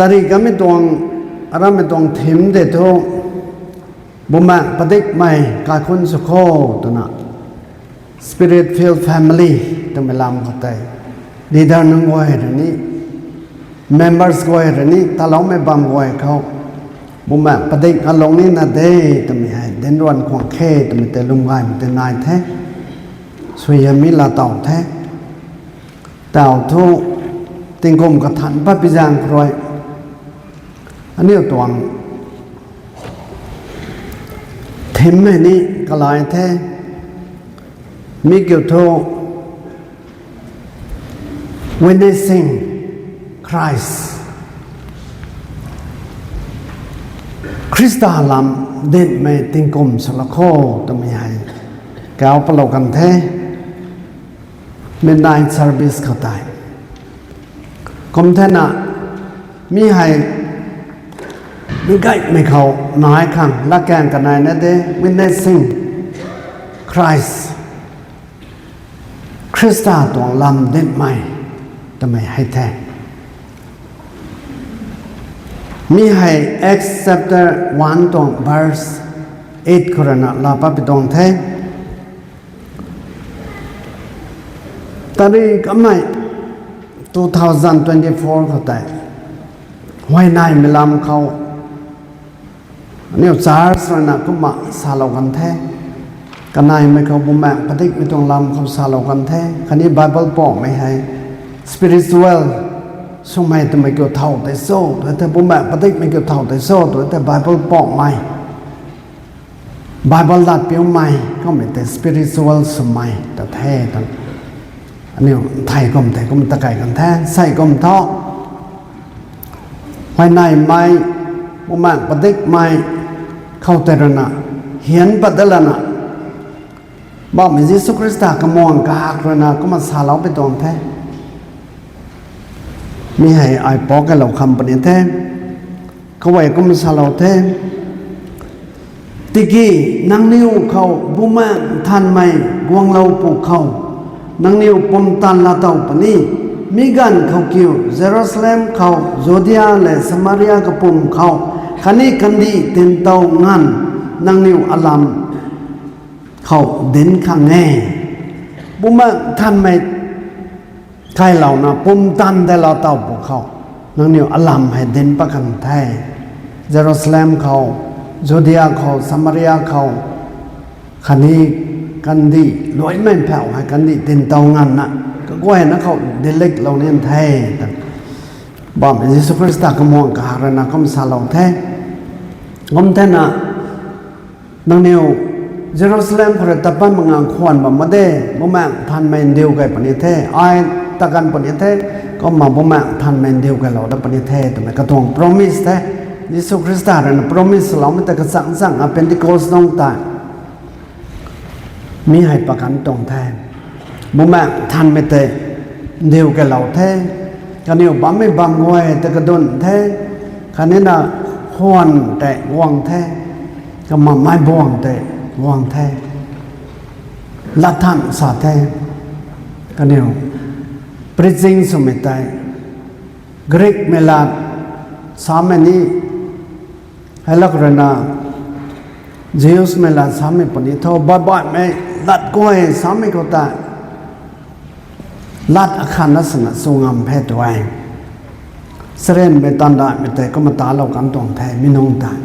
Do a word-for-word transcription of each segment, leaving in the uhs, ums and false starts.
Tari kamei tuang, arammei tuang theme tei thu, Bumaengh padikmei kaikhunc sw kho twna, Spirit Filled Family twmei lam khou tei, leader nunc guay rui ni, members guay rui ni, taloumei bam guay khou, Bumaengh padik alung nina de twmei hei dinc ruan khwang khe twmei tei lwm gaymei tei nai the. Suaihiam mi laa taw the. Taw thu, tingkum kathan pat pi zaeng khou rui, aniu tuang theme hei ni kalai the. Mi kiu thu, Witnessing Christ. Khrista lam dinmei tingkum sw lak kho twmei hei kau palou kan the. Midnight service khou tei, kum thena, mi hei, mi gaymei khou nai khang latkaeng kanei na de, Witnessing Christ. Khrista tuang lam dinmei twmei hei the. Mi hei Acts chapter one tuang verse eight khou rui na laa pat pi tuang the. Tari kamei two thousand twenty-four khou tei, huayneymei lam khou, aniu church rui na kumna salou kan the. Kaneimei khou Bumaengh padikmei tuang lam khou salou kan the. Khatni Bible pamei hei spiritual swmei twmei kiu thow tei cho tw the, Bumaengh padikmei kiu thow tei cho tw the, Bible pamei, Bible lat piumei kummei tei spiritual swmei ta the twna, aniu thei kum tei kum ta kai kan the. Sei kum thu, huayneymei, Bumaengh padikmei khou tei rui na, hian pat dat lana, Poubauhmei Jisu Khrista kamwang kahak rui na kumna salou pi tuang the. Mi hei ai pok kailou kham puni the. Khou e kumna salou the. Tiki nangniw khou Bumaengh Nthanmei guanglou pwkhou, nangniw pumtan laa tow puni. Mi ganv khou kiu Jerusalem khou, Judia le Samaria kapwm khou, khatni kandih tintow nganv nangniw alam khou dinc khang e. Bumaengh Nthanmei kailouna pumtan tei laa tow pwkhou, nangniw alam hei dinc pat kan the. Jerusalem khou, Judia khou, Samaria khou, khatni kandih luaimei phau hei kandih tintow nganvna, kaguayna khou diliklou nin the, twna Poubauhmei Jisu Khrista kamwang kahak rui na kum salou the. Kum thena, nangniw Jerusalem khou rui tat pat mak ngang khwan bam mak de, Bumaengh Nthanmei ndiu kei puni the, ai ta kan puni the, kumna Bumaengh Nthanmei ndiu keilou dat puni the twmei katuang promise the. Jisu Khrista rui na promise loumei tei kachang chang a Pentecost nungc tei mi hei pat kan tuang the. Bumaengh Nthanmei tei ndiu keilou the. Kaniw bammei bam guay tei kadun the. Khatni na khwan tei guang the. Kumna meic buang tei guang the. Latthan sa the. Kaniw preaching swmei tei Greekmei lat samei ni, hei lak rui na Jewsmei lat samei puni tho, baihbaihmei lat guay samei khou tei lat akhatna swna sw ngam phe tu e. Charynmei taanv daihmei tei kumna talou kan tuang the mi nungc tei.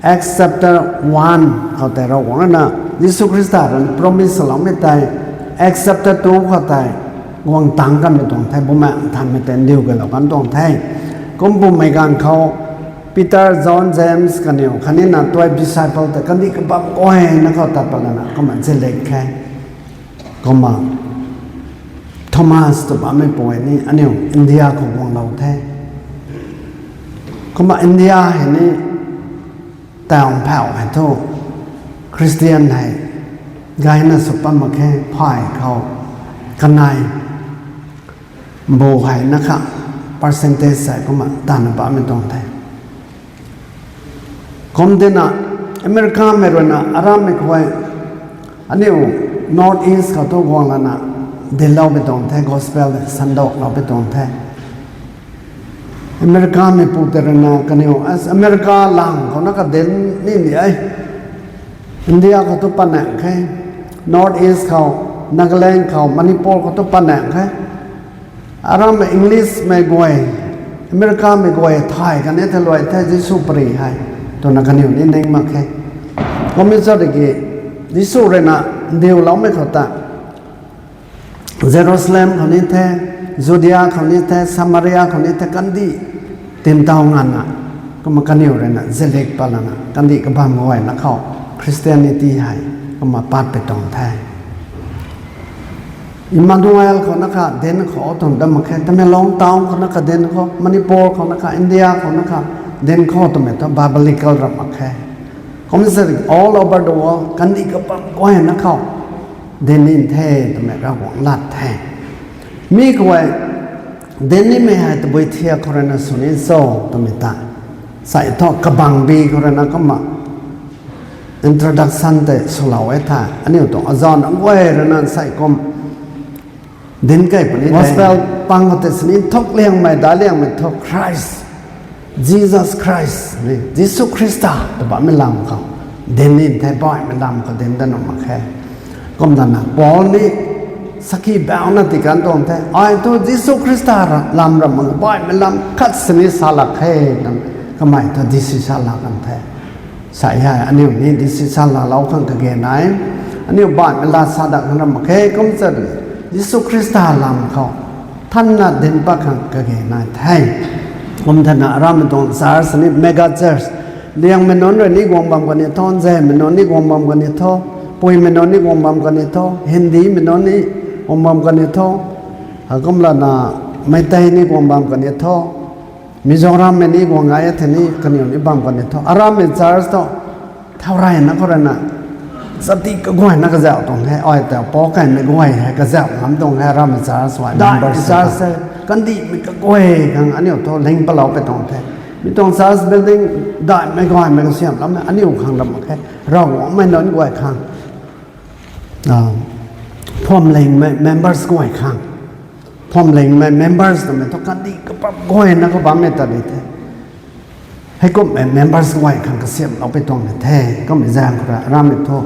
Acts chapter one khou tei Ravguangc rui na, Jisu Khrista rui na promise loumei tei, Acts chapter two khou tei guang tangc kanmei tuang the, Bumaengh Nthanmei tei ndiu keilou kan tuang the. Kum pumei ganv khou Peter, John, James kaniw khatni na twelve disciple tei kandih kabam guayna khou tat pat lana kumna zilik khe. Kumna Thomas tw bammei pui ni aniu India khou guanglou the. Kumna India hei ni taw phau hei thu Christian hei gayna sw pat mak khe, phay khou kanei bu hei na kha percentage hei kumna tana bammei tuang the. Kum tina Americamei rui na arammei khou aniu North East khou thu guang lana dinclou pi tuang the, gospel sandauhlou pi tuang the. Americameipu tei ruina kaniw as America lang khou na kadin ni ni e. India khou tu panaeng khe, North East khou, Nagaland khou, Manipur khou tu panaeng khe. Arammei Englishmei guay, Americamei guay thay kan e the luai the Jisu pary hei twna kaniw ni ning mak khe. Kum e cha tiki Jisu ruina ndiuloumei khou ta Jerusalem khou ni the, Judea khou ni the, Samaria khou ni the kandih tintaw nganvna, kumna kaniw ruina zilik patlana kandih kabam guayna khou Christianity hei kumna pat pui tuang the. Emmanuel khou na kha dinc khou twna dam mak khe, Tamenglong town khou na kha dinc khou, Manipur khou na kha, India khou na kha dinc khou twmei thu biblical ram mak khe. Kum e cha tiki all over the world kandih kabam guayna khou dinc ni the twmei Ravguangc lat the. Mi khou e dinc nimei hei tabui thiak khou ruina sw ni cho twmei ta, sai thu kabangbi khou ruina kumna introduction tei swlou e the. Aniu tuang azanc guay ruina sai kum dinc key puni gospel pang khou tei sini nthuk liangmei, daic liangmei thu Christ, Jesus Christ ni, Jisu Khrista tw bammei lam khou dinc ni the, baihmei lam khou dinc dat nuh mak khe. Kumna na Paul ni sakhi bauna ti kan tuang the, ai thu Jisu Khrista ra- lam ram mak, baihmei lam khat sini sa lak khe, kamei thu disi sa lak kan the. Sai hei aniu ni disi sa laklou khang kage nai, aniu baihmei lat sa dat khang ram mak khe. Kum e cha Jisu Khrista lam khou thanna dinc pat khang kage nai the. Kum thena aramei tuang church ni mega church, liangmei nunc rui ni guang bam kani tho, nzemei nunc ni guang bam kani tho, puimei nunc ni guang bam kani tho, Hindimei nunc ni guang bam kani tho, kumlana Meitei ni guang bam kani tho, Mizorammei ni guang ngai e the ni kaniw ni bam kani tho, aramei church thu thau reyna khou ruina chati kaguayna kazauh tuang the, ai ta pou kaimei guay hei kazauh ngam tuang the, aramei church hei, daihmei church hei kandihmei kaguay khang aniu thu ling palou pui tuang the. Mi tuang church building daihmei gaymei kasiamhloumei aniu khang ram mak khe, Ravguangc mei nunc guay khang, phuamlingmei members guay khang, phuamlingmei members twmei thu kandih kapap guayna khou bammei ta di the. Heikumhmei members guay khang kasiamhlou pui tuang ni the. Kummei zaeng khou rui aramei thu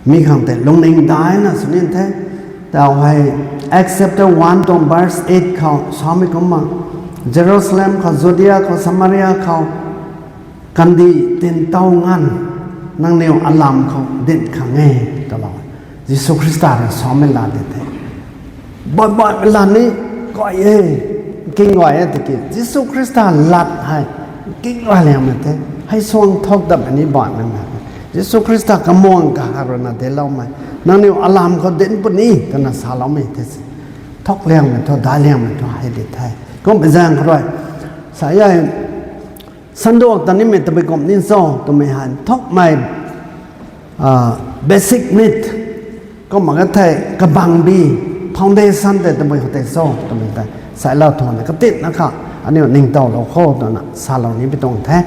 mi khang tei lungning daina sw ni the. Tau hei Acts chapter one tuang verse eight khou samei kumna, Jerusalem khou, Judea khou, Samaria khou kandih tintaw nganv nangniw alam khou dinc khang e, twlou Jisu Khrista rui samei lat di the. Baihmei lat ni gay e, king gay e tiki Jisu Khrista lat hei king gay liangmei the. Hei suang thuk dat puni baihmei lat e. Jisu Khrista kamuang kahak ruina dincloumei, nangniw alam khou dinc puni twna saloumei the se. Thuk liangmei thu, daih liangmei thu hei di the. Kummei zaeng khou rui sa e, sanduak ta nimei tabui kum ni cho twmei hei nthukmei basic need, kumna ka thei kabangbi foundation tei tabui khou tei cho twmei tei sailou thuna katitna kha aniu ningtowlou kho twna salou ni pui tuang the.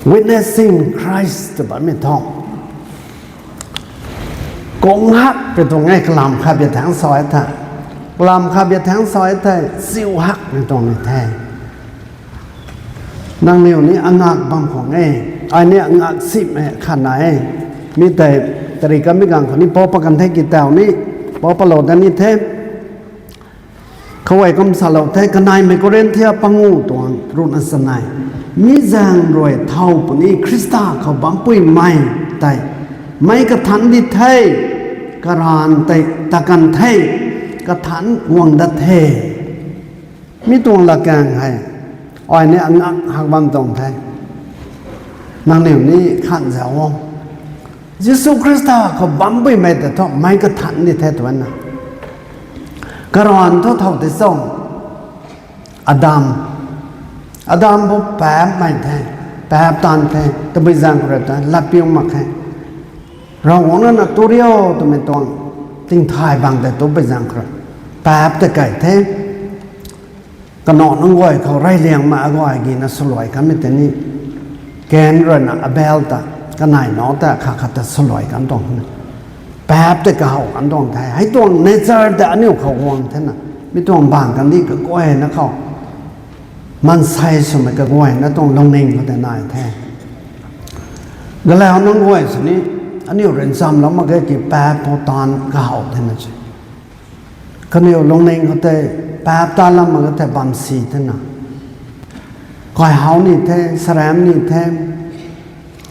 Witnessing Christ tw bammei thu kung hak pui tuang e, kalam khat bia thaengc sa e the. Kalam khat bia thaengc sa e the, chiu hak pui tuang ni the. Nangniw ni angak bam khwan e, ai ni angak simei khat na e. Mi tei tari kamei ganv khou ni pou pat kan the, kitaw ni pou patlou dat ni the. Khou e kum salou the, kaneimei Korinthia pangu tuang ruhna chanei. Mi zaeng rui thow puni Khrista khou bampuimei tei meic kathanc di the, karanv tei takan the, kathanc guang dat the. Mi tuang latkaeng hei ai ni angak hak bam tuang the. Nangniw ni khanzau o. Jisu Khrista khou bampuimei tei thu meic kathanc di the twna. Karanv thu thow tei cho, Adam. Adam bo paapcmei the, paapc taanv the, tabui zaeng khou rui ta latpiu mak khe. Ravguangc na tu rio twmei tuang tingthay bang tei tu pui zaeng khou rui paapc tei kai the. Kanac nunc guay khou reyliangmei aguay gina swluai kanmei tei ni, Kain ruina Abel ta, kanei nac ta khat khat ta swluai kan tuang na, paapc tei kahow kan tuang the. Hei tuang nature tei aniu khou guang thena, Mi tuang bang kandih kaguayna khou, maansei swmei kaguayna tuang lungning khou tei nai the. Galau nunc guay sini, aniu rincham lam mak ge ki paap pou taanv kahaw thena se. Kaniw lungning khou tei paap ta lam mak ge thei bam si thena. Kaihau ni the, saram ni the,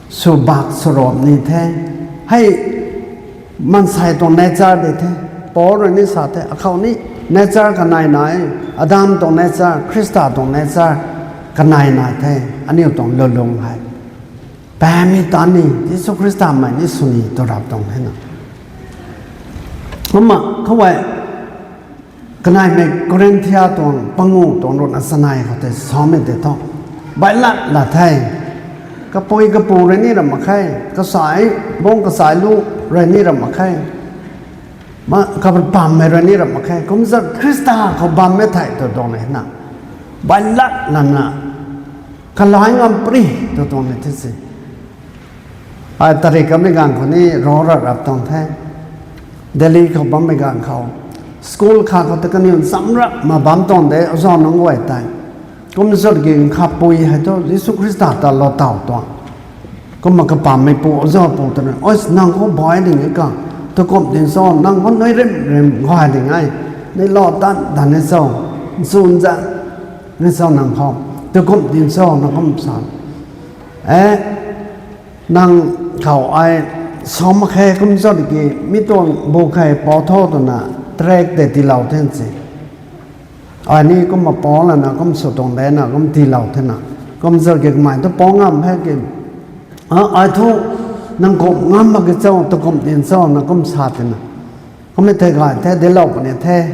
swbak swrap ni the. Hei maansei tuang nature de the. Paul rui ni sa the, akhou ni nature kanei nai, Adam tuang nature, Khrista tuang nature kanei nai the, aniu tuang lulung hei. Paapmei ta ni, Jisu Khrista mei ni sw ni tw rap tuang hena. Kumna, khou e, kaneimei Korinthia tuang pangu tuang ruhna chanei khou tei samei tei thu, bailat la the. Kapui kapu rui ni ram mak khe, kasai, bung kasai lu rui ni ram mak khe. Ma, kapammei rui ni ram mak khe, kumza Khrista khou bammei thei tw tuang e na. Bailat lana, kalai ngam pri tw tuang e the se. Ai tarik kamei ganv khou ni ro ra rap tuang the. Delhi khou bammei ganv khou, school kha khou ta kaniw chamra ma bam tuang de, oza nunc guay tei. Kum zat ki nkhapui hei thu Jisu Khrista ta lou taw tuang. Kumna kapammei pu, oza pu twna, oi, nang khou bai ding e ka, takum ding cho, nang khou nui rim rim gay ding e, nei lou tan tan e cho, nchun zan ni cho nang khou, takum ding cho, nang kum sa. E, nang khou ai sa mak khe kum zat ki, mi tuang bu khe pou tho twna, tract tei tiilou then se. Ai ni kumna Paul lana kum sw tuang de na, kum tiilou thena. Kum zat ki kamei thu pou ngam he ki, a, ai thu nang kum ngam mak ki cho, takum ding cho, nang kum sa thena. Kummei thei gay the, delou puni the,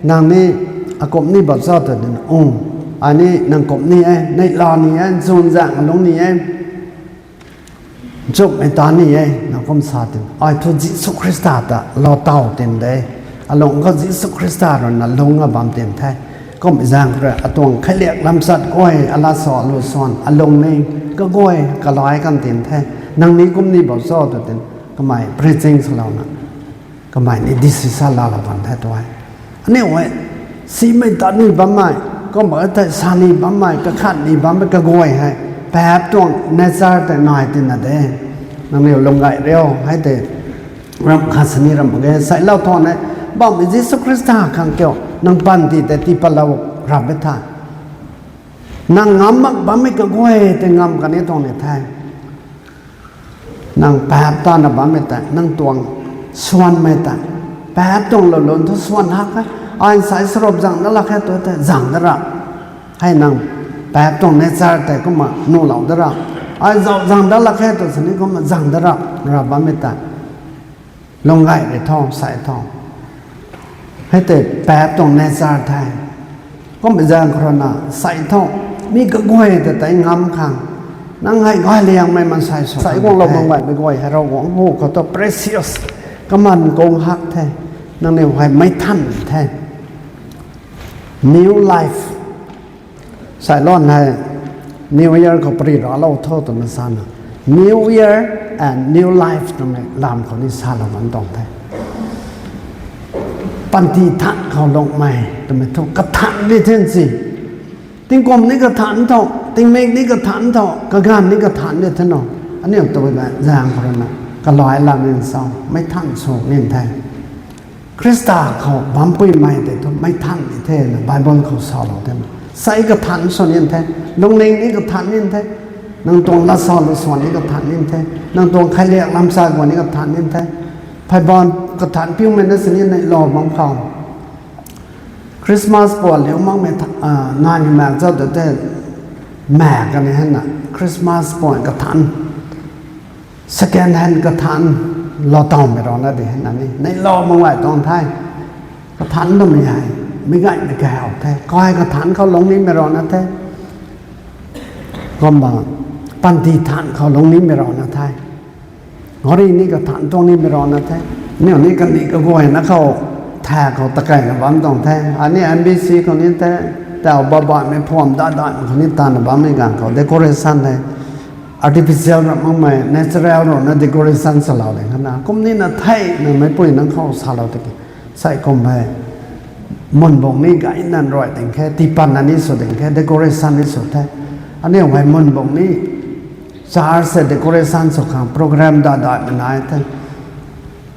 nang ni akum ni bam cho tw dina, u, ai ni nang kum ni e, neihla ni e, nchun zaeng lungc ni e, nchumhmei ta ni e, nang kum sa tin. Ai thu Jisu Khrista ta lou taw tin de. Alung khou Jisu Khrista rui na lungc a bam tin the. Kum zaeng khou rui atuang kheiliak lamsat guay, ala sa lu swan, alung ni kaguay, kalai kan tin the. Nang ni kum ni bam cho tw tin. Kamei preaching swlouna, kamei ni decision laalou bam the tu e. Aniu e, simei tat ni bammei, kumna tei sa ni bammei, kakhat ni bammei kaguay hei, paap tuang nature tei nai tina de. Nangniw lung gay riu, hei tei, ram khat sini ram mak ge, sailou tho ne, bammei Jisu Khrista khang kiu, nang panty tei tii patlou rap e tha. Nang ngam mak bammei kaguay tei ngam kan e tuang ni the. Nang paap tana bammei tei, nang tuang swanmei tei, paap tuang lou lun thu swan hak e. Ai nsai sarap zang da lak khe tu tei zang da ra. Hei nang paap tuang nature tei kumna nuhlou da ra. Ai zauc zang da lak khe tu sini kumna zang da ra, ra bammei tei. Lung gay ri tho, sai tho. Hei tei paap tuang nature the. Kummei zaeng khou rui na sai tho. Mi kaguay ta tei ngam khang, nang hei gay liangmei maansei sw sai guanglou mak baihmei guay hei Ravguangc hu khou thu precious, kaman kung hak the. Nangniw hei meic than the. New life. Sai lon hei New Year khou pary raclou tho twna sana, New Year and New Life twmei lam khou ni salou bam tuang the. Panty than khou lungmei twmei thu kathan ni then si. Tingkum ni kathan tho, tingmik ni kathan tho, kaganv ni kathan ni then o. Aniu tu zaeng khou rui na, kalai lam ni sa, meic than sw ni the. Khrista khou bampuimei tei thu meic than ni the na Bible khou salou the na. Sai kathan sw ni the, lungning ni kathan ni the, nang tuang lat sa lu swan ni kathan ni the, nang tuang kheiliak lamsai guay ni kathan ni the. Pheyban kathan piumei na sini neilou bam khou, Christmas puan liu makmei, nai ni mak zauc ta tei, mak kani hei na Christmas puan kathan, second hand kathan, lou tawmei rana di hei na ni neilou mak gay tuang the. Kathan twmei hei meic gaymei kahaw the. Kai kathan khou lungc nimei rana the. Kumna panty than khou lungc nimei rana the. Gari ni kathan tuang nimei rana the. Aniu ni kani kaguayna khou, tha khou takeina bam tuang the. Ani M B C khou ni the, tau babaihmei phuam dat datmei khou ni tana bammei ganv khou decoration hei artificial ram makmei, natural rui na decoration salou de khana. Kum nina theina meicpui nang khou salou tiki, sai kum hei Munbung ni gay nan ruai ding khe, tiipat na ni sw ding khe, decoration ni sw the. Aniu hei munbung ni church se decoration sw khang program da daihmei nai the.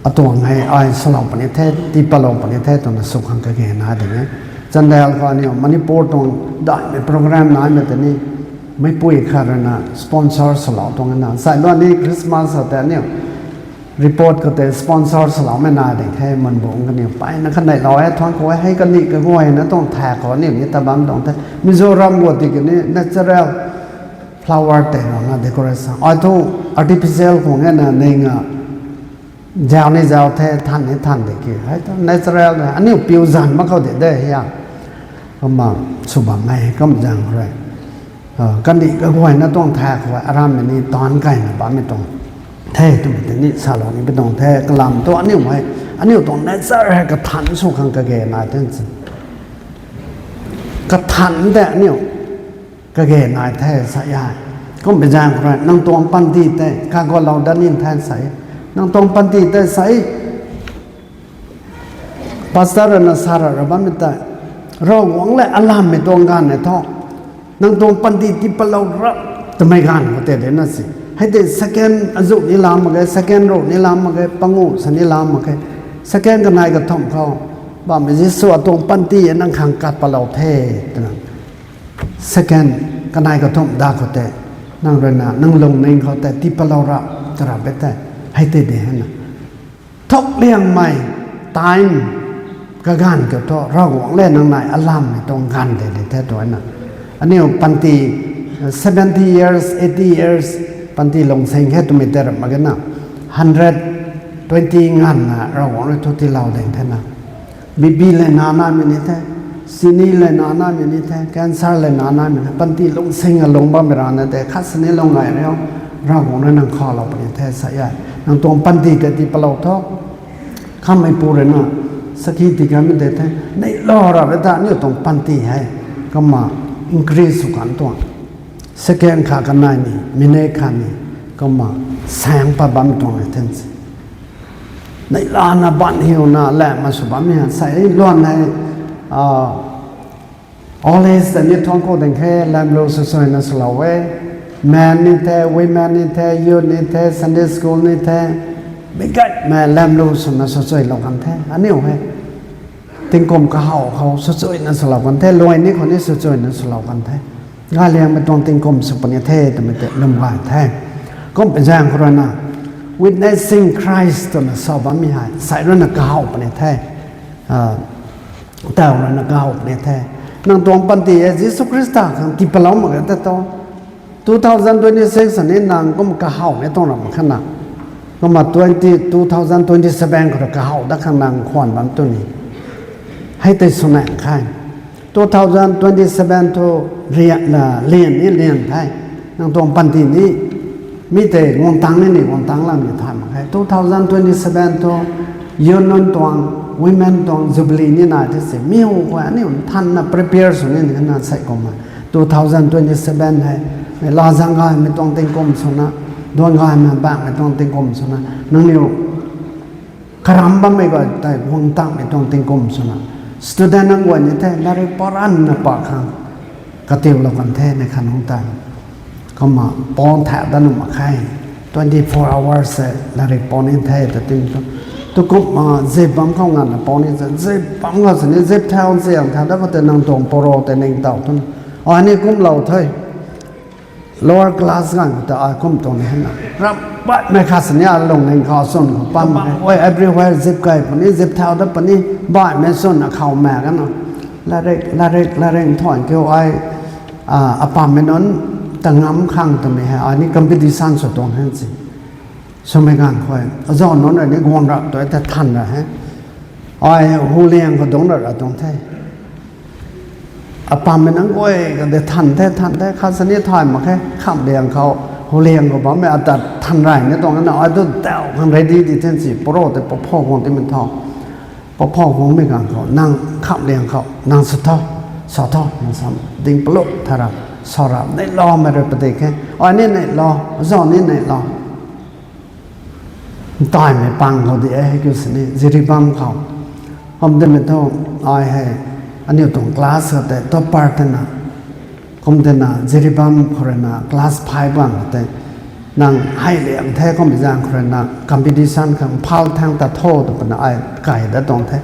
Atuang hei ai swlou puni the, tiipatlou puni the twna sw khang kage nai ding e. Chandel khou aniu Manipur tuang daihmei program naimei tei ni meicpui khat rui na sponsor swlou tuang na. Sai lou ni Christmas tei aniu report khou tei sponsor swloumei nai ding khe, munbung kaniw mpeyna kha neihlou e, thuanc khou e, hei kandih kaguayna tuang thak khou aniu ni ta bam tuang the. Mizoram guay tiki ni natural flower tei rana decoration. Ai thu artificial khang e na ning a, zau ni zau the, than ni than de ki. Hei tu natural na, aniu piu zanc mak khou de de hia. Kumna sw bammei kum zaeng khou rui kandih kaguayna tuang thak khou e, arammei ni taanc kaina bammei tuang the twmei tei ni salou ni pi tuang the, kalam thu aniu hei, aniu tuang nature hei kathan sw khang kage nai the si. Kathan tei aniu kage nai the sa e. Kum pi zaeng khou rui nang tuang panty tei kagualou dat ni the sa e. Nang tuang panty tei sa e. Pastor rui na sa ra ra bammei tei, Ravguangc le alammei tuang ganv e thu, nang tuang panty tiipatlou ra twmei ganv khou tei de na si. Hei tei second azuh ni lam mak ge, second ruh ni lam mak ge, panguh sa ni lam mak ge. Second kanei kathumh khou bammei Jisu atuang panty e nang khang kat patlou the twna, second kanei kathumh da khou tei nang rui na nang lungning khou tei tiipatlou ra, ta ra be tei, hei tei de hei na. Thuk liangmei time kaganv kiu thu Ravguangc le nang nai alammei tuang ganv de de the twna. Aniu panty seventy years, eighty years panty lungsing khe twmei tei ram mak ge na, hundred twenty nganvna Ravguangc rui thu tiilou ding the na. B P le na naimei ni the, chini le na naimei ni the, cancer le na naimei ni, panty lungsing a lung bammei rana tei khat sini lung nai riu, Ravguangc rui nang khalou puni the sa e. Nang tuang panty tei tiipatlou tho. Khameipu rui na sakhi tii kanmei de the, neihlou ra be ta aniu tuang panty hei kumna increase sw kan tuang. Second khat kanei ni, minute khat ni, kumna saeng pat bam tuang e the si. Neihlana ban hiuna lam ma sw bammei ha sa e, luan hei, old age tei ni thuanc khou ding khe, lamlu swsuina swlou e. Men ni the, women ni the, youth ni the, Sunday school ni the, meic gaymei lamlu swna swsuilou kan the. Aniu hei tingkum kahaw khou swsuina swlou kan the, luai ni khou ni swsuina swlou kan the. Galiangmei tuang tingkum sw puni the twmei tei lwm gay the. Kum pi zaeng khou rui na, Witnessing Christ twna sa bammei hei sai rui na kahaw puni the. Tau rui na kahaw puni the. Nang tuang panty e Jisu Khrista khang tiipatlou mak ge ta tu, two thousand twenty six ni nang kum kahawmei tuang ram kha na, kumna twenty, two thousand twenty seven khou rui kahaw dat khang nang khwan bam tu ni. Hei tei swna khe, two thousand twenty seven thu rian, lian ni lian the. Nang tuang panty ni mi tei guang tangc ni ni guang tangc lam ni thay mak khe. Two thousand twenty seven thu youth nunc tuang, women tuang jubilee ni nai the si, mi hu khou aniu nthanna prepare sw ni ni na sei kumna, two thousand twenty seven hei mei la zaeng gaymei tuang tingkum swna, duan gaymei bammei tuang tingkum swna, nangniw karam bammei guay tei guang tangmei tuang tingkum swna, student nunc guay ni the, latrik paranna pa khang katiulou kan the ni kha nunc tei. Kumna pon thak dat nuh mak khe. Twenty four hours se latrik pon ni the ta ting tu. Tu kumna zip bam khou nganvna pon ni, zip bam khou sini zip thau ziang thau dat khou tei nang tuang poro tei ningtow tu. Ai ni kumlou the. Lower class ganv khou tei ai kum tuang ni hei na, ram baihmei khat sini ai lungning khou swn khou pam e. Everywhere zip kai puni, zip thau dat puni, baihmei swn akhou mak gana, latrik, latrik, latrik nthuan kiu ai, apammei nunc ta ngam khang twmei hei ai ni competition sw tuang he si. Swmei ganv khou e, azau nunc rui ni guang rap tu e ta than ra he. Ai huliang khou dungc ra ra tuang the. Apammei nunc guay kade than the, than the, khat sini thay mak khe, khamhliang khou, huliang khou bammei ata than rey ni tuang na, ai tu tau khang ready di the si, poro tei paphou guang timei tho. Paphou guangmei ganv khou, nang khamhliang khou, nang sw tho, sa tho, nang sam, ding paluk tha ra, sa ra, neihloumei rui padik khe, ai ni neihlou, azau ni neihlou. Ntaimei pang khou di e hei kiu sini, Jiribam khou. Kum timei thu, ai hei, aniu tuang class khou tei topper twna, kum tina Jiribam khou ruina class five bang khou tei, nang hei liang the kummei zaeng khou ruina competition khang phal thang ta tho tw puna ai kai dat tuang the.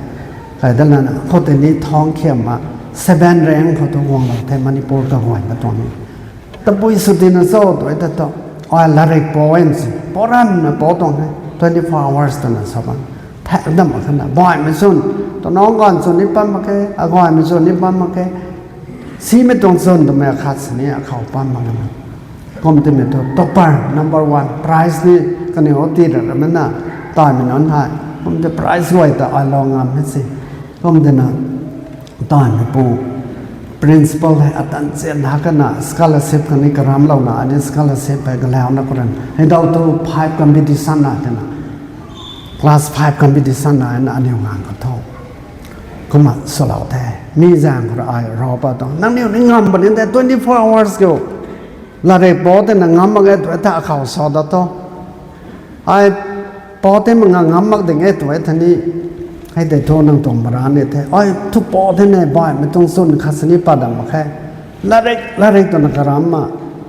Kai dat lana khou tei ni thang khiamna seven rank khou tu guanglou the Manipur kaguayna tuang ni. Tabui sw tina cho tw e ta thu, ai latrik pou e si, pou ranna pou tuang the, twenty four hours twna sa bam. Thak dam khana, baihmei chwn, tanang ganv chwn ni pam mak khe, aguaymei chwn ni pam mak khe, simei tuang chwn twmei akhat sini akhou pam mak na. Kum timei thu topper number one prize ni kaniw o ti ra ramei na, taimei nunc hei, kum tei prize guay ta ai lou ngam e si. Kum tina, taimeipu principal hei atan chian ha kana scholarship kani karamlouna, ani scholarship hei galauna khou ruina hei dau thu five competition na tina, class five competition na na aniu ngang ka tho. Kumna swlou the. Mi zaeng khou rui ai rou pa tuang, nangniw ni ngam puni the, twenty four hours kiu latrik pou tina ngam mak ge tw e ta akhou sa dat tho. Ai pou ti mak nga ngam mak ding e tw e thei ni, hei tei thu nang tuang mara ni the. Ai thu pou the ne, baihmei tuang chwn khat sini pat dam mak khe. Latrik, latrik twna karamna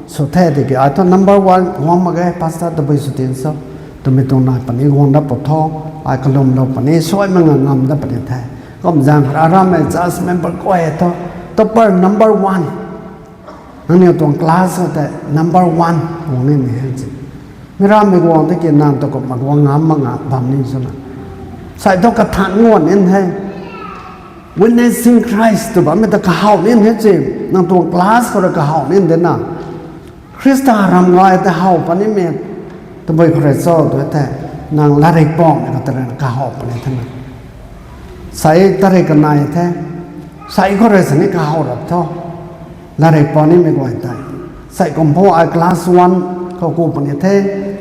sw the tiki ai thu number one guang mak ge, pastor tabui sw tin so. Twmei tuang nai puni guang dat pu tho, ai kalwmlou puni, suai mak nga ngam dat puni the. Kum zaeng khou rui aramei church member guay thu, topper number one. Nangniw tuang class khou tei number one guang nimei hei si. Mi ramei guang tiki nang ta kumna guang ngam mak nga bam ni swna. Sai thu kathan guan nin the. Witnessing Christ tw bammei ta kahaw nin the si. Nang tuang class khou rui kahaw nin de na. Khrista ram ngai ta how punimei tabui khou rui cho tw e the, nang latrik poumei khou ta rui kahaw puni the na. Sai ta rui kanei the, sai khou rui sini kahaw rap tho. Latrik pou nimei guay tei. Sai kum phu ai class one khou ku puni the,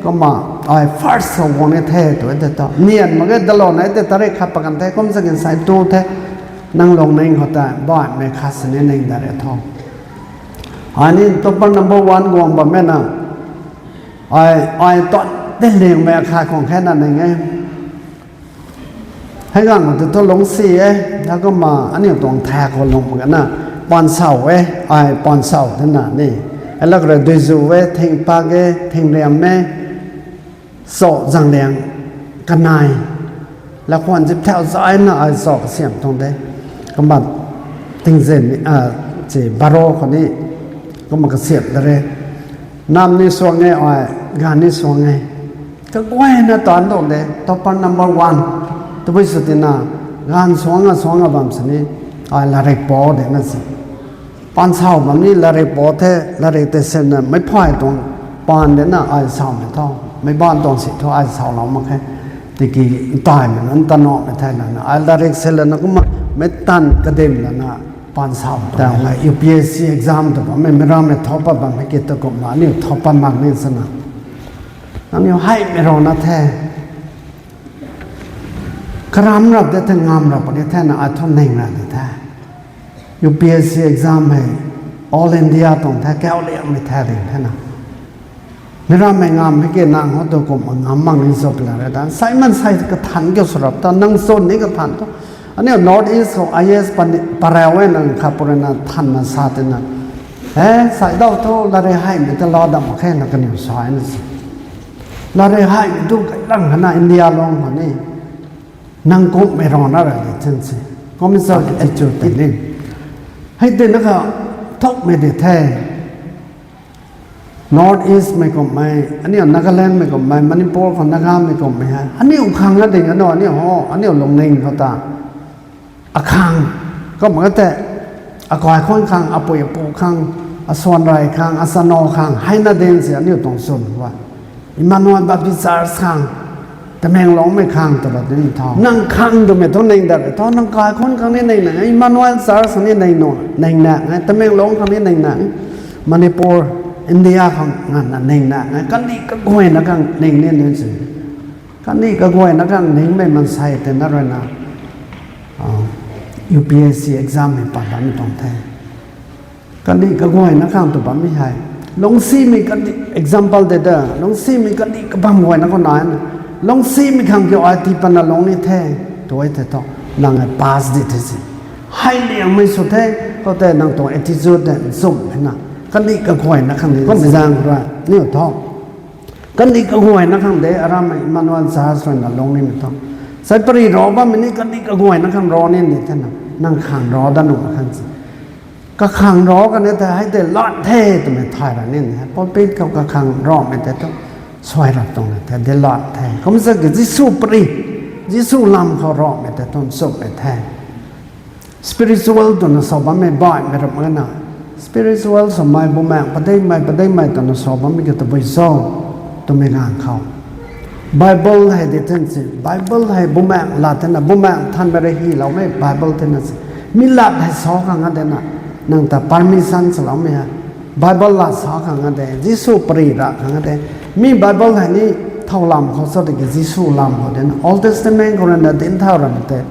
kumna ai first khou guang ni the tw e the tho. Nian mak ge dalou nai tei latrik khat pat kan the, kum sa kin sai tu the. Nang lungning khou tei baihmei khat sini ning dat re tho. Ai ni topper number one guang bammei na, ai, ai tuan tinliangmei akhat khang khe na ning e. Hei ganv khou tei thu lungcsi e, na kumna aniu tuang thak khou lung mak na, pansau e, ai pansau twna ni. Hei lak rui duizu e, thingpak e, thingriam e, cho zang liang kanei. Lakhwan zip thau zaina ai cho kasiam tuang de. Kumna tingzin, a, si baro khou ni, kumna kasiam da re. Nam ni suang e ai, ganv ni suang e. Kaguayna taanc tuang de, topper number one. Tabui sw tina, ganv suang a suang a bam sini, ai latrik pou de na si. Pansau bam ni latrik pou the, latrik tei sinna meic phay tuang paan de na ai saumei tho. Meic baanv tuang si thu ai saulou mak khe. Tiki ntaimei nunc tanamei thei lana, ai latrik sin lana kumna meic tan kadim lana pansau tuang e. U P S C exam tw bammei, mi ramei thau pat bammei ki tu kumna aniu thau pat mak ni swna. Nangniw heimei rana the. Karam rap de the, ngam rap puni the na, ai thu ning ra de the. U P S C exam hei All India tuang the, kauliangmei the ding the na. Mi ramei ngam hei ki nang ho tu kumna ngam mak ni cho pila re ta. Sai mansei kathan kiu sw rap ta, nang chwn ni kathan thu. Aniu North East khou I A S pani parau e nang kha purina thanna sa tina. E, sai dau thu latrik heimei ta lou dam mak khe na kaniw sa e na si. Latrik heimei tu kailang khana India lung khou ni. Nang kumhmei rana ra de chin si. Kumna sa ki attitude tei ni. Hei tei na kha thukmei de the. North East mei kumhmei, aniu Nagaland mei kumhmei, Manipur khou Nagamei kumhmei hei. Aniu khang na ding, aniu, aniu ho, aniu lungning khou ta. Akhang, kumna tei, akai khwan khang, apui apu khang, asuan rey khang, asanow khang, hei na ding si aniu tuang chwn hua. Emmanuel Baptist Church khang, Tamenglongmei khang tw ra ding tho. Nang khang twmei thu ning dat re tho, nang kai khwan khang ni ning na, Emmanuel Church khang ni ning na, ning na, Tamenglong khang ni ning na, Manipur, India khang nganvna ning na, kandih kaguayna khang ning ni ni si. Kandih kaguayna khang ningmei mansei tei na ruina, ah, U P S C exam hei pat bammei tuang the. Kandih kaguayna khang tw bammei hei. Lungcsimei kandih, example de ta, lungcsimei kandih kabam guayna khou nai na. Lungcsimei khang kiu ai tii patna lung ni the, tu e the tho. Nang e pass di the si. Hei liangmei sw the, khoutei nang tuang attitude tei nchumh hei na. Kandih kaguayna khang di, kummei zaeng khou rui, niw tho. Kandih kaguayna khang de, aramei Emmanuel Church rui na lung nimei tho. Sai pari rav bammei ni kandih kaguayna khang rav ni ni the na. Nang khang rav dat nuh khang si. Kakhang rav kan e the, hei de lat the twmei thay ra ni ni. Pulpit khou kakhang ravmei tei thu suai ra tuang ni the, de lat the. Kum sa ki Jisu pari, Jisu lam khou ravmei tei thu nchumhmei the. Spiritual twna sa bammei baihmei ram na. Spiritual swmei bumaengh padikmei padikmei twna sa bammei ki tabui cho, twmei ganv khou. Bible hei di thun si, Bible hei bumaengh lat thena, bumaengh thanmei rui hyloumei Bible thena si. Mi lat hei sa khang a de na, nang ta permission saloumei hei. Bible lat sa khang a de, Jisu pari ra khang a de. Mi Bible hei ni thow lam khou sa de ki Jisu lam khou de na. Old Testament khou rui na dinc thau ramei tei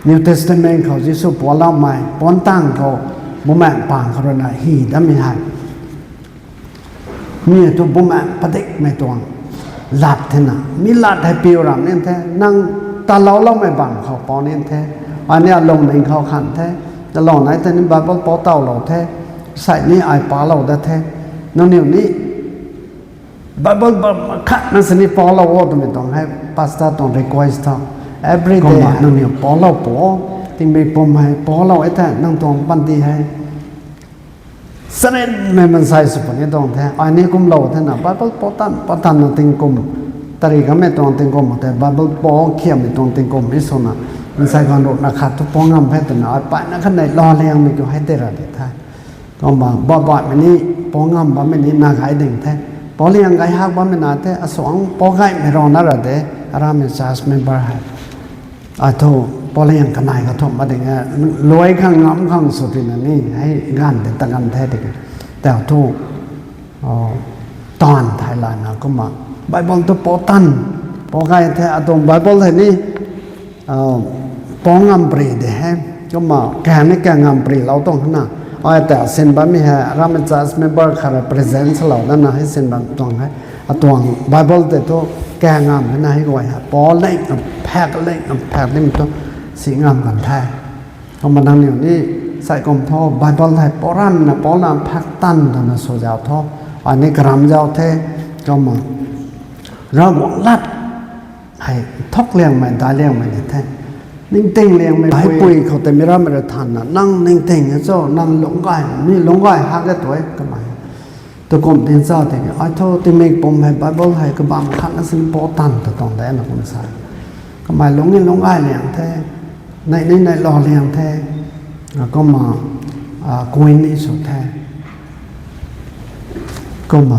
New Testament khou Jisu pualoumei, puan tang khou, bumaengh pang khou rui na hy dammei hei. Mi thu bumaengh padikmei tuang lat thena. Mi lat hei piu ram ni the, nang taloumei bam khou pou ni the. Ai ni alungning khou khan the. Alung nai tei ni Bible pou towlou the. Sai ni ai palou dat the. Nangniw ni Bible bam khatna sini poulou o twmei tuang hei pastor tuang request tho. Every day nangniw poulou pu o. Tingmik pum hei poulou e the, nang tuang panty hei sarinmei mansei sw puni tuang the. Ai ni kumlou the na, Bible pou tan, pou tan na tingkum. Tari kamei tuang tingkum tei, Bible pou khiammei tuang tingkum mi swna. Mansei ganv ruhna khat thu pou ngam he twna, ai paina khatnei lou liangmei kiu hei tei ra di the. Kumna, baihbaihmei ni, pou ngam bammei ni, na gay ding the. Pou liang gay hak bammei na the, asuang pou gaymei rana ra de, aramei church member hei. Ai thu, pou liang kanei kathumh ma ding e, luai khang ngam khang sw tina ni, hei ganv de ta ganv the di. Tau thu, taanv thei lana kumna, Bible thu pou tan, pou gay the, atuang Bible hei ni, pou ngam pri de he. Kumna, kang ni kang ngam pri lou tuang na. Ai ta sin bammei hei, aramei church member khat represent salou dana hei sin bam tuang he. Atuang Bible tei thu, kang ngam hei na hei guay hei. Pou ling, phak ling, phak ling thu, si ngam kan the. Kumna nangniw ni, sai kum tho, Bible hei pou ranna, pou na phak tan twna sw zau tho. Ai ni karam zau the, kumna, Ravguangc lat hei thuk liangmei, dai liangmei ni the. Ningting liangmei, hei pui khou tei mi rammei rui thanna, nang ningting e cho, nang lungc gay, mi lungc gay hak e tu e, kamei. Tu kum tin cha tiki, ai thu, tingmik pum hei Bible hei kabam khatna sini pou tan ta tuang de na kum sa. Kamei lungc ni lungc gay liang the, neih ni neih lou liang the, kumna, kui ni sw the. Kumna,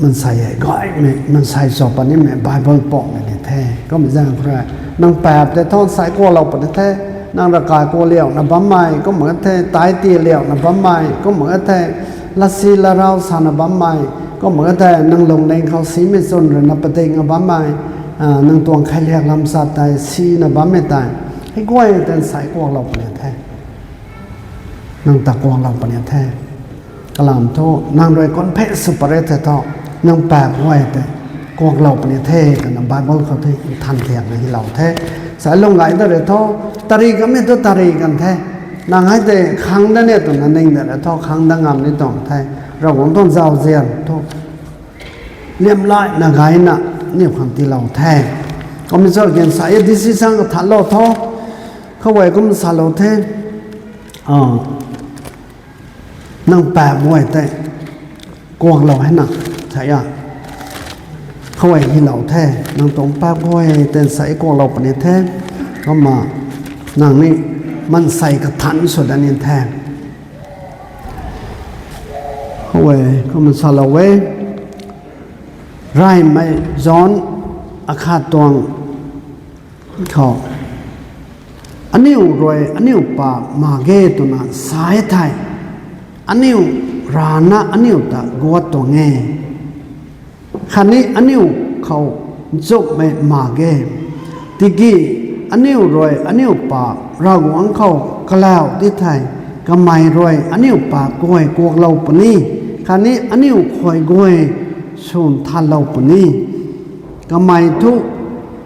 mansei hei gaymei, mansei cho punimei Bible poumei ni the. Kumna zaeng khou rui, nang paap tei thu sai kuaklou puni the, nang ravkai kuak liauna bammei, kumna the, tithe tii liauna bammei, kumna the, latsi latrau sana bammei, kumna the, nang lungning khou simei chwn ruina padikna bammei, nang tuang khailiak lam sa tei sina bammei tei, hei guay tei sai kuaklou puni the. Nang ta kuaklou puni the. Kalam thu, nang rui confess sw pary the thu, nang paap guay tei kuaklou puni the, twna Bible khou thu nthan thiakna hylou the. Sa lung gay da rui thu, tari kamei thu tari kan the. Nang hei tei khang da ni twna ning da rui thu, khang da ngam ni tuang the. Ravguangc tuang zauzian thu, liamlaina gayna, aniw khang tiilou the. Kumna cho kin sa e, decision kathanlou tho. Khou e kum salou the. Nang paap guay tei kuaklou hei na, sa a. Khou e hylou the, nang tuang paap guay tei sai kuaklou puni the, kumna nang ni mansei kathan sw da ni the. Khou e, kumna salou e, Reymei John akhat tuang khou, aniw rui aniw paap mak ge twna sa e thei, aniw rana aniw ta guat tuang e. Khatni aniw khou nchumhmei mak ge. Tiki aniw rui aniw paap Ravguangc khou kalau ti thei, kamei rui aniw paap guay kuaklou puni, khatni aniw khuay guay swn thanlou puni. Kamei thu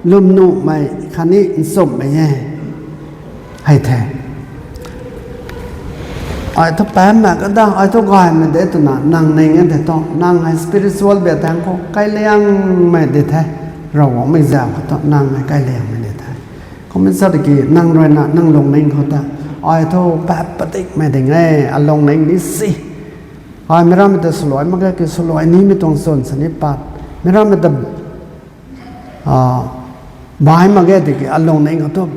lwmnuhmei khatni nchumhmei e. Hei the. Ai thu paapmei kada, ai thu gaymei de twna nang ning e the thu, nang hei spiritual bia thang khou kailiangmei di the. Ravguangc mei zauc khou thu nang hei kailiangmei di the. Kum e sa tiki nang ruina nang lungning khou ta, ai thu paap padikmei ding e, alungning ni si. Ai mi rammei ta swluai mak ge, ki swluai nimei tuang chwn sini pat. Mi rammei ta, ah, bai mak ge tiki alungning khou thu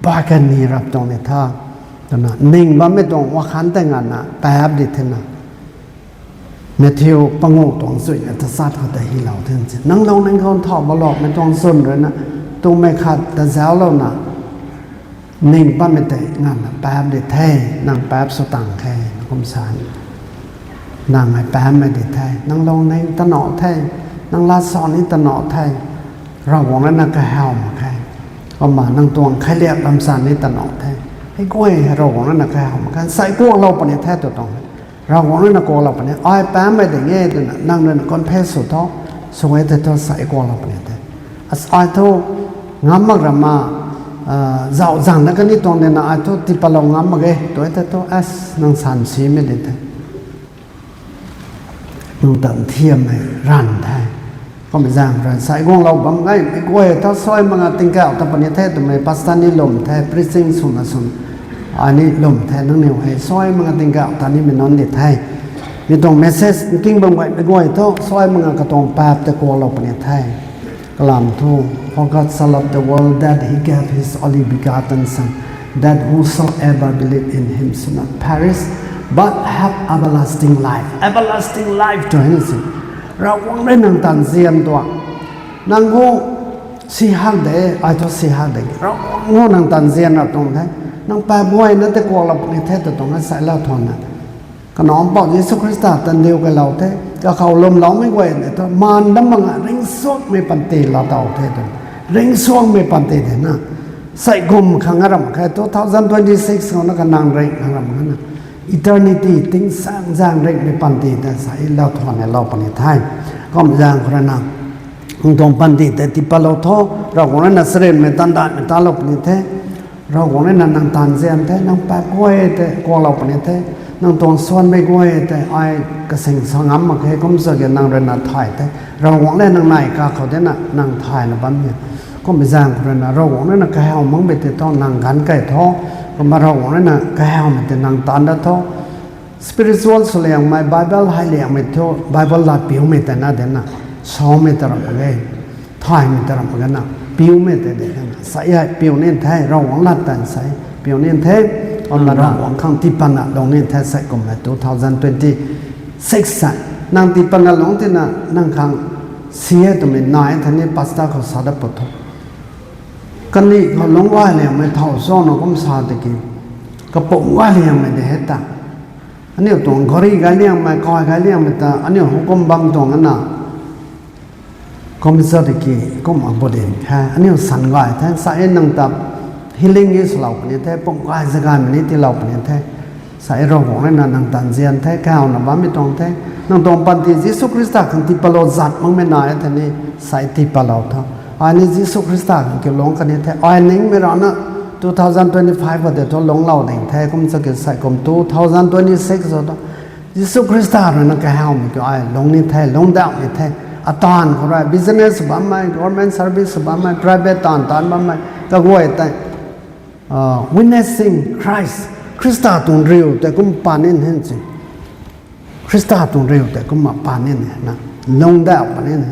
bai kan ni rap tuang ni tha. Twna ning bammei tuang wakhan tei nganvna paap di thena. Matthew pangu tuang chuina tachat khou ta hylou the si. Nang lungning khou nthau baloumei tuang chwn ruina, twmei khat ta zauclouna ning bammei tei nganvna paap di the, nang paap sw tang khe, kum sa. Nang hei paapmei di the, nang lungning tanow the, nang lat sa ni tanow the, Ravguangc ruina kahaw mak khe. Kumna nang tuang khailiak lam sa ni tanow the. Hei guay hei Ravguangc ruina kahaw mak khe, sai kuaklou puni the tw tuang. Ravguangc ruina kuaklou puni, ai paapmei ding e twna nang ruina confess sw tho, sw e the thu sai kuaklou puni the. As ai thu ngam mak rama, ah, zauc zang na kani tuang dina ai thu tipatlou ngam mak ge tw e the thu, as nang san simei di the. Nang tan thiammei ranv the. Kum zaeng rui sai guanglou bam gaymei guay thu suai mak nga tingkauh ta puni the twmei pastor ni lwm the, preaching swna swn, ai ni lwm the, nangniw hei suai mak nga tingkauh ta nimei nunc di the. Mi tuang message nking bam gaymei guay thu suai mak nga katuang paap tei kuaklou puni the. Kalam thu, For God so loved the world that he gave his only begotten Son, that whosoever believe in him should not perish, but have everlasting life. Everlasting life tw hei na si. Ravguangc rui nang tan zian tuang. Nang hu si hak de, ai thu si hak de. Ravguangc hu nang tan zian ra tuang the. Nang paap guayna tei kuaklou puni the tw tuang e, sai lau thuanna. Kanac mpouh Jisu Khrista tan diu kailou the, kakhou lwmloumei guay ni thu maan dam mak nga ringcsuangmei panty laa tow the tw. Ringcsuangmei panty de na. Sai kum khang a ram khe, two thousand twenty-six khou na kanang ring khang ram khe na. Eternity tingsaengzaeng ringhmei panty tei sai lau thuan e lou puni the. Kum zaeng khou rui na, nang tuang panty tei tipatlou tho, Ravguangc rui na charynmei tan daihmei talou puni the. Ravguangc rui na nang tan zian the, nang paap guay tei kuaklou puni the, nang tuang suanmei guay tei ai kasing sa ngam mak khe, kum sa ge nang rui na thay the. Ravguangc le nang nai kakhou de na nang thayna bammei. Kummei zaeng khou rui na Ravguangc rui na kahaw makmei tei thu nang ganv key tho, kumna Ravguangc rui na kahawmei tei nang taanc dat tho. Spiritual swliangmei, Bible hei liangmei thu, Bible lat piumei tei na de na, samei ta ram mak ge, thaymei ta ram mak ge na, piumei tei de na, sai hei piu ni the, Ravguangc lat tan sai piu ni the, kumna Ravguangc khang tiipatna lung ni the, sai kummei two thousand twenty-six sa. Nang tiipatna lung tina, nang khang si e twmei nai the ni pastor khou sa dat pw tho. Kandih khou lungc gay liangmei thow chana kum sa tiki, kapumc gay liangmei de he ta. Aniu tuang gari gay liangmei, kai gay liangmei ta, aniu hukum bam tuang ana. Kum sa tiki, kum a budin khe, aniu san gay the, sa e nang ta healing e swlou puni the, pumc gay zagaymei ni tiilou puni the. Sai Ravguangc rui na nang tan zian the, kahawna bammei tuang the. Nang tuang panty Jisu Khrista khang tiipatlou zat makmei nai the ni, sai tiipatlou tho. Ai ni Jisu Khrista khang kiu lungc kan ni the. Ai ningmei rana two thousand twenty-five khou tei thu lungclou ding the, kum sa ki sai kum two thousand twenty-six khou thu Jisu Khrista rui na kahawmei kiu ai lungc ni the, lungcdauh ni the. Ataanv khou rui business bammei, government service bammei, private taanv taanc bammei, kaguay tei, ah, witnessing Christ, Khrista tuang riu tei kum pan ni hen si. Khrista tuang riu tei kumna pan ni na, lungcdauh pan ni na.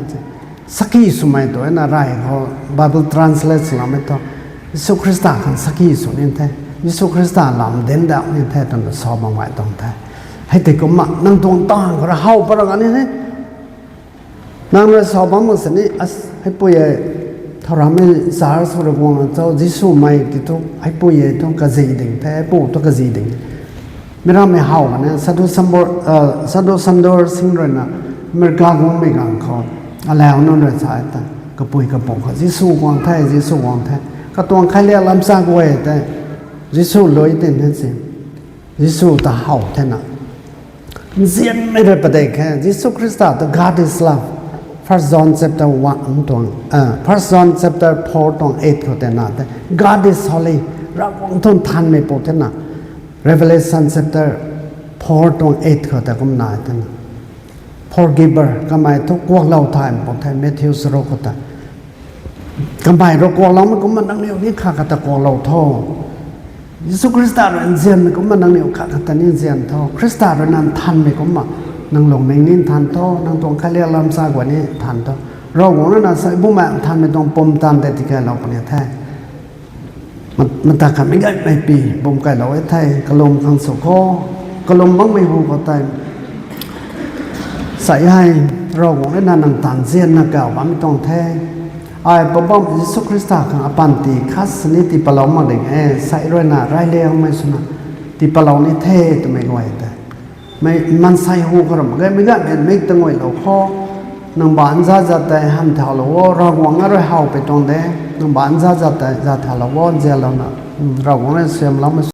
Saki swmei tu na rai khou Bible translate swloumei thu, Jisu Khrista khang saki sw ni the, Jisu Khrista lam dincdauh ni the twna sa bam gay tuang the. Hei tei kumna nang tuang taanv khou rui how pat ra kan ni the. Nang rui sa bam mak sini, as, heipui e, thau rammei church khou rui guang cho, Jisu mei ti thu, heipui e thu kazi ding the, heipu thu kazi ding. Mi rammei how kan e, Sadhu Sambor, ah, Sadhu Sundar Singh rui na, America guangmei ganv khou, alau nunc rui sa ta, kapui kapu khou, Jisu guang the, Jisu guang the. Katuang khailiak lam sa guay tei, Jisu lui tin the si. Jisu ta how the na. Nzianmei rui padeih khe, Jisu Khrista ta God is love. First John chapter one tuang, ah, First John chapter four tuang eight khou tei na the, God is holy. Ravguangc thu nthanmei pou thena. Revelation chapter four tuang eight khou ta kumna thena, forgiver, kamei thu kuaklou thaymei pou the, Matthew saruk khou ta. Kamei rui kuakloumei kumna nangniw ni khat khat ta kuaklou tho. Jisu Khrista rui nzianmei kumna nangniw khat khat ta ni nzian tho. Khrista rui na nthanmei kumna nang lungning ni nthan tho, nang tuang kaliak lam sa guay ni nthan tho. Ravguangc rui na sa bumaengh nthanmei tuang pumtan tei tikaylou puni the. Mata khatmei gaymei pi bum kaylou e the, kalum khang sw kho, kalum makmei hu khou tei. Sa hei, Ravguangc rui na nang taanv nzianna kau bammei tuang the. Ai Poubauhmei Jisu Khrista khang apanty khat sini tii patlou mak ding e, sa rui na reyliangmei swna tii patlou ni the twmei guay tei. Mei maansei hu khou ram gaymei gaymei mei ta nguaylou kho. Nang baanc zat zat tei han thaulou o, Ravguangc na rui howpui tuang de. Nang baanc zat zat tei zat thaulou o, nzianlouna, Ravguangc rui siamloumei